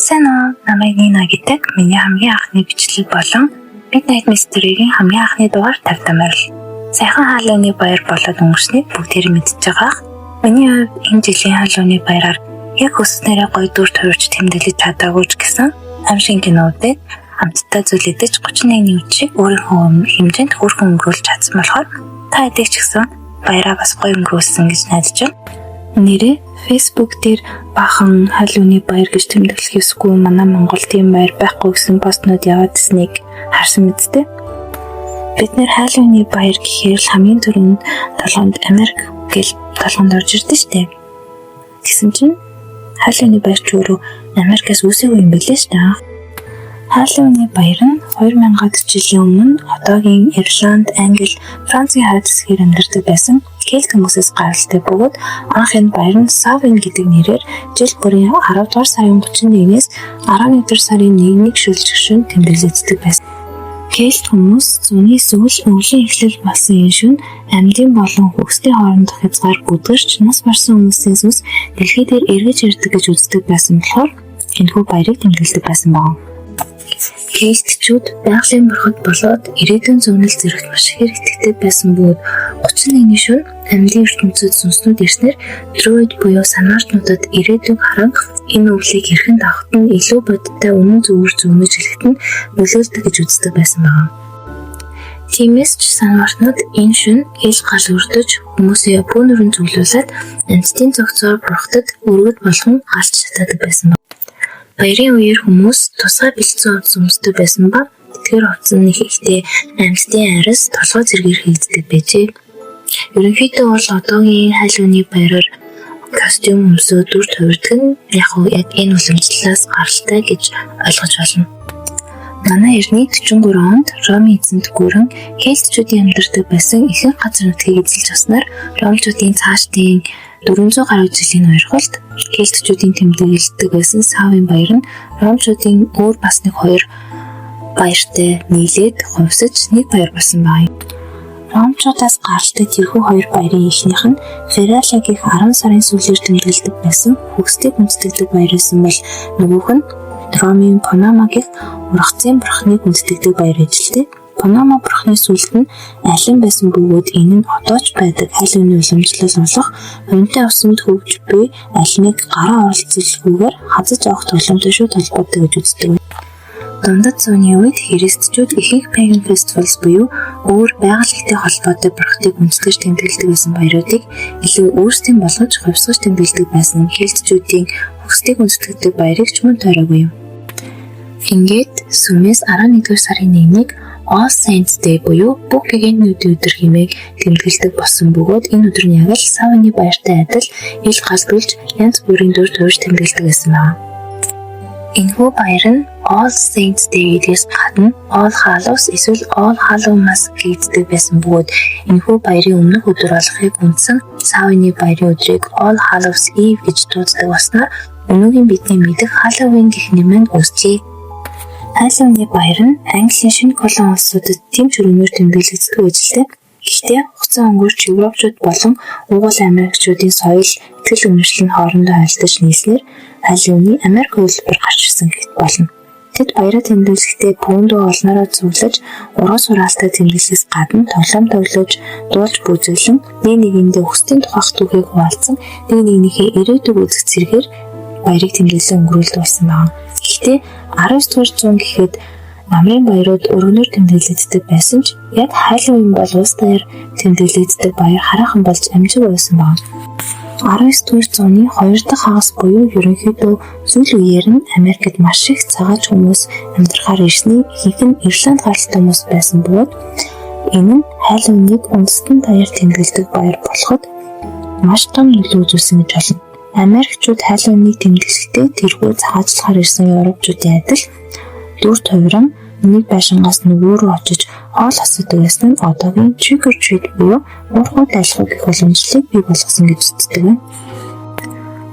Сайн уу? Намайг Нина гэдэг. Миний хамгийн анхны бичлэг болон Midnight Mystery-гийн хамгийн анхны дугаар тавьтай морил. Саяхан Halloween-ы баяр болоод өнгөрснийг бүгдээрээ мэдчихэж байгаа. Миний хувьд энэ жилийн Halloween-ы баяраар яг хүсснээрээ гоё дүр төрж тэмдэглэж чадаагүй ч гэсэн аимшигын кино үзээд, амттай зүйл идэж, 31-ний үд шиг өөрийнхөө хэмжээнд хөөрхөн өнгөрүүлж чадсан болохоор та хэдийг ч гэсэн баяраа бас гоё өнгөрүүлсэн гэж найдаж байна. Нэрээ Facebook дээр баахан Halloween-ы баяр гэж тэмдэглэх ёсгүй, манай Монгол тийм баяр байхгүй гэсэн постнууд яваад ирснийг харсан мэт дээ. Бид нар Halloween-ы баяр гэхээр л хамгийн түрүүнд толгойнд Америк гэл толгойнд орж ирдэ штэ. Тэгсэн чинь Halloween-ы баяр ч өөрөө Америкаас үүсээгүй юм билээ штэ. Halloween-ы баяр нь 2000-ад жилийн өмнө одоогийн Ирланд, Англи, Францын хойд хэсгээр амьдардаг байсан кельт хүмүүсээс гаралтай бөгөөд анх энэ баяр нь Samhain гэдэг нэрээр жил бүрийн 10 дугаар сарын 31-ээс 11 дугаар сарын 1-ний шөлжих шөнө тэмдэглэгддэг байсан. Кельт хүмүүс зуны сүүл, өвлийн эхлэл болсон энэ шөнө амьдын болон үхсдийн хоорондох хязгаар бүдгэрч, нас барсан хүмүүсийн сүнс дэлхий дээр эргэж ирдэг гэж үздэг байсан болохоор энэхүү баярыг тэмдэглэдэг байсан байна. Кельтчүүд байгалийн бурхад болоод ирээдүйн зөгнөл зэрэгт маш ихээр итгэдэг байсан бөгөөд 31-ний шөнө амьдын ертөнцөд сүнснүүд ирснээр друид буюу санваартнуудад ирээдүйг харан энэ өвлийг хэрхэн давахад нь илүү бодиттой, үнэн зөвөр зөгнөж хэлэхэд нь нөлөөлдөг гэж үздэг байсан байна. Тиймээс ч санваартнууд энэ шөнө ил гал өртөж, хүмүүсээ бөөнөрөн цуглуулад амьтдын цогцоор бурхадад өргөд болгон галч шатаадаг байсан байна. Баярын үеэр хүмүүс тусгай бэлдсэн хувцас өмсдөг байсан ба тэдгээр хувцас нь ихэнхдээ амьтдын арьс, толгой зэргээр хийгддэг байжээ. Ерөнхийдөө бол одоогийн Halloween-ы баяраар костюм өмсөөд дүр хувирдаг нь яг уу яг энэ уламжлалаас гаралтай гэж ойлгож байна. Манай эртний 43 онд Ромын эзэнт гүрэн кельтчүүдийн амьдардаг байсан ихэнх газар нутгийг эзэлж авснаар Ромчуудын цаашдын 400 гаруй жилийн ноёрхолд кельтчүүдийн тэмдэглэдэг байсан Samhain баяр нь Ромчуудын өөр бас нэг хоёр баяртай нийлээд хувьсаж нэг баяр болсон байна. Ромчуудаас гаралтай тэрхүү хоёр баярын эхнийх нь Feralia гэх 10 сарын сүүлээр тэмдэглэдэг байсан үхсдийг хүндэтгэдэг баяр байсан бол нөгөөх нь Ромын Понома гэх ургацын бурхныг хүндэтгэдэг баяр ажилтай. Понома бурхны сүлд нь алин байсан бөгөөд энэ нь одоо ч байдаг Halloween-ы уламжлал болох хувинтай авсан хөвж буй алиныг гараа оролцолгүйгээр хазаж авах тоглоомтой шууд холбоотой гэж үздэг. Дундад зууны үед христчүүд ихэнх pagan festivals буюу өөр байгаль холбоотой бурхадыг хүндэтгэж тэмдэглэдэг байсан баяруудыг илүү өөрсдийн болгож хувьсгаж тэмдэглэдэг байсан кельтчүүдийн үхсдийг хүндэтгэдэг баярыг ч мөн тойроогүй юм. Ингээд сүмээс 11-р сарын 1-нийг All Saints Day буюу бүх гэгээнтнүүдийн өдөр хэмээн тэмдэглэдэг болсон бөгөөд энэ өдөр нь яг л Samhain-ы баяртай адил ил гал дүлж, янз бүрийн дүр төрж тэмдэглэдэг байсан байна. Энэхүү баяр нь All Saints Day гэдгээс гадна All Hallows эсвэл All Hallowmas гэгддэг байсан бөгөөд энэхүү баярын өмнөх өдөр болохыг үндсэн Samhain-ы баярын өдрийг All Hallows Eve гэж дууддаг болсноор өнөөгийн бидний мэдэх Halloween гэх нэр нь үүсжээ. Halloween-ы баяр нь Английн шинэ колони улсуудад тийм ч өргөнөөр тэмдэглэгддэг ажилтай. Гэхдээ хугацаа өнгөрч Европчууд болон Уугуул Америкчуудын соёл, итгэл үнэмшил нь хоорондоо холилдож нийлснээр Halloween-ы Америк хувилбар гарч ирсэн гэх болно. Тэд баяраа тэмдэглэхдээ бөөн дүү олноороо цуглаж, ургац хураалтай тэмдэглэхээс гадна тоглоом тоглож, дуулж бүүзэглэн, нэг нэгэндээ үхсдийн тухайх түүхийг хуваалцсан, нэг нэгнийхээ ирээдүйг үзэх зэргээр баярыг тэмдэглэн өнгөрүүлдэг болсон байна. Гэхдээ 19 дугаар зуун гэхэд намрын баярууд өргөнөөр тэмдэглэгддэг байсан ч яг Halloween бол улс даяар тэмдэглэгддэг баяр хараахан болж амжаагүй байсан байна. 19 дугаар зууны хоёр дахь хагас буюу ерөнхийдөө сүүл үеэр нь Америкт маш их цагаач хүмүүс амьдрахаар ирсний ихэнх нь Ирланд гаралтай хүмүүс байсан бөгөөд энэ нь Halloween-ыг үндэстэн даяар тэмдэглэдэг баяр болоход маш том нөлөө үзүүлсэн гэж болно. Америкчууд Halloween-ыг тэмдэглэхдээ тэрхүү цагаачлахаар ирсэн европчуудын адил дүр тувиран нэг байшингаас нөгөө рүү очиж хоол асуудаг байсан нь одоогийн trick or treat буюу уурхай дайлах гэх уламжлалыг бий болгосон гэж үздэг байна.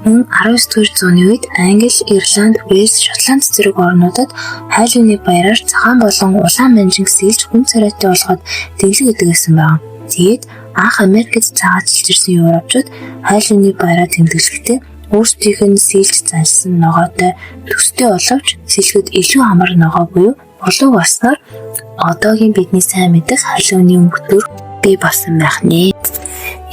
Мөн 19 дугаар зууны үед Англи, Ирланд, Уэльс, Шотланд зэрэг орнуудад Halloween-ы баяраар цагаан болон улаан манжин сэлж хүн царайтай болгоод дэглэг өгдөг байсан байна. Тэгээд анх Америкт цагаачилж ирсэн европчууд Halloween-ы баяраа тэмдэглэхдээ Өөрсдийнх нь сэлж заншсан ногоотой төстэй боловч сэлэхэд илүү амар ногоо буюу булаг болсноор одоогийн бидний сайн мэдэх Halloween-ы өнгө төр бий болсон байх нэ.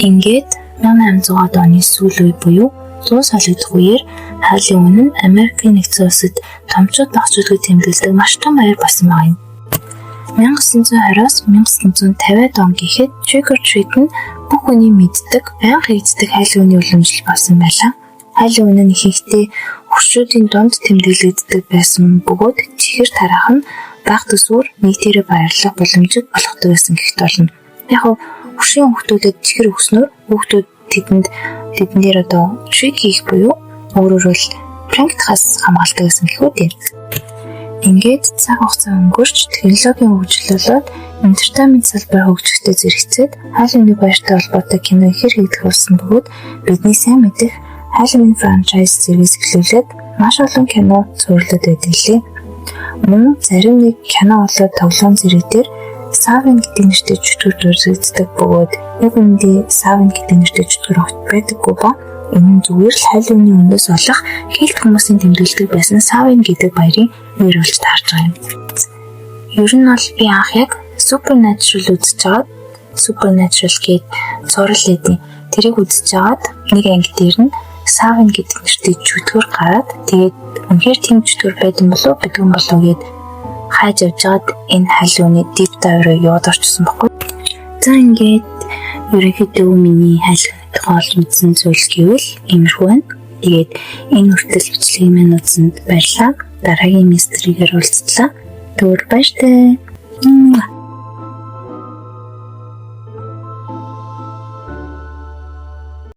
Ингээд 1800-аад оны сүүл үе буюу зуун солигдох үеэр Halloween нь Америкийн нэгдсэн улсад томчууд багачуудгүй тэмдэглэдэг маш том баяр болсон байгаа юм. 1920-оос 1950-ад он гэхэд Trick or Treat нь бүх хүний мэддэг, байнга хийгддэг Halloween-ы уламжлал болсон байлаа. Halloween нь ихэнхдээ хөршүүдийн дунд тэмдэглэгддэг байсан бөгөөд чихэр тараах нь бага төсвөр нийтээрээ баярлах боломжийг олгодог байсан гэх болно. Яг нь хөршийн хүүхдүүдэд чихэр өгснөөр хүүхдүүд тэдэн дээр одоо trick хийх буюу өөрөөр хэл prank дахаас хамгаалдаг байсан гэх үү дээ. Ингээд цаг хугацаа өнгөрч, технологийн хөгжил болоод entertainment салбар хөгжихтэй зэрэгцээд Halloween баяртай холбоотой кино ихээр хийгдэх болсон бөгөөд бидний сайн мэдэх Halloween franchise зэргээс эхлүүлээд маш олон кино цувралууд байдаг лээ. Мөн зарим нэг кино болоод тоглоом зэрэг дээр Samhain гэдэг нэртэй чөтгөр дурсагддаг бөгөөд яг үүндээ Samhain гэдэг нэртэй чөтгөр огт байдаггүй ба энэ нь зүгээр л Halloween-ийн өмнөөс болох кельт хүмүүсийн тэмдэглэдэг байсан Samhain гэдэг баярын нэр болж таарч байгаа юм. Ер нь бол би анх яг Supernatural үзэж байгаад, Supernatural гээд цуврал эдийн, тэрийг үзэж байгаад нэг анги дээр нь Samhain гэдэг нэртэй чөтгөр гараад, тэгээд үнэхээр тийм чөтгөр байдаг болов байдгүй болов гээд хайж явж байгаад энэ Halloween-ы deep dive руу яваад орчихсон байхгүй. За, ингээд ерөнхийдөө миний Halloween тухай олж мэдсэн зүйл гэвэл иймэрхүү байна. Тэгээд энэ хүртэл бичлэгийг минь үзсэнд баярлалаа. Дараагийн mystery гээр уулзлаа. Түр баяртай.